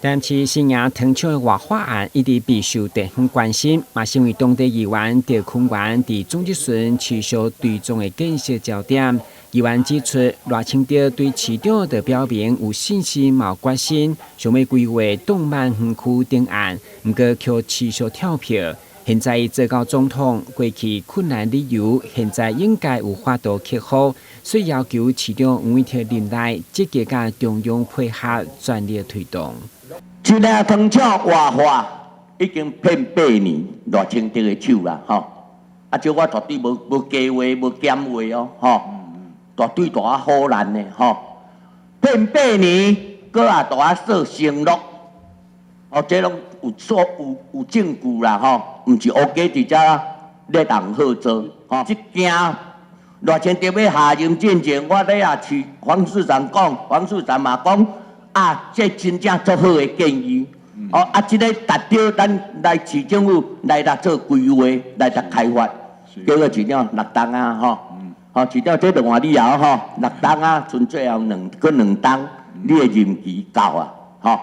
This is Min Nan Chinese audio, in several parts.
但是新營糖廠的活化案一直備受地方關心，嘛成為當地議員鄭坤元佇總質詢持續追蹤的建設焦點。議員指出，賴清德對市長就表明有信心、嘛有決心，想欲規劃動漫園區等案，毋過卻持續跳票。現在伊做到總統，過去困難理由，現在應該有法度克服，所以要求市長黃偉哲任內積極佮中央配合，全力推動。這個糖廠活化已經騙8年，賴清德的手啦，吼！啊，這我絕對無無加話無減話哦，吼！絕對大啊唬爛的，吼！騙八年，閣也大啊說承諾，哦，這攏有說有有證據啦，吼！毋是烏雞佇遮咧人好做，吼！這件賴清德欲下任進前，我咧也市黃市長講，黃市長嘛講。啊，這真正足好的建議，哦啊，這个達到咱來市政府來來做規劃，來來開發，結果市長6冬啊，吼，吼市長這兩換以後吼，六冬啊，剩最後兩閣兩冬，你的任期到啊，吼，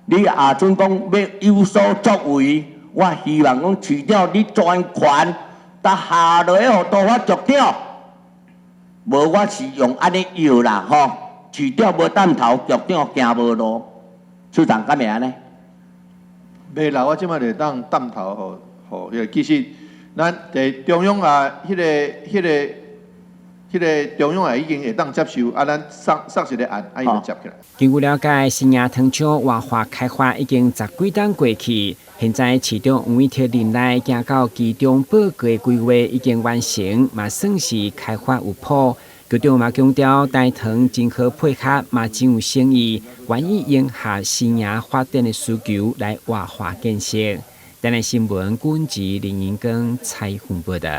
你若準講欲有所作為，我希望講市長你全權甲下落予都發局長，無我是用按呢藥啦，吼。市長無帶頭，局長行無路，市長敢會按呢？袂啦，我這擺就會當帶頭，予予彼个。其實，咱佇中央啊，彼个中央也已經會當接受，啊，咱送送一個案，啊，伊就接起來。根據了解，新營糖廠活化開發已經十幾冬過去，現在市長黃偉哲任內行到其中報告的規劃已經完成，嘛算是開發有譜。局長嘛強調，台糖真好配合，嘛真有誠意，願意迎合新營發展的需求來活化建設。台南新聞，軍籍林英庚採訪報道。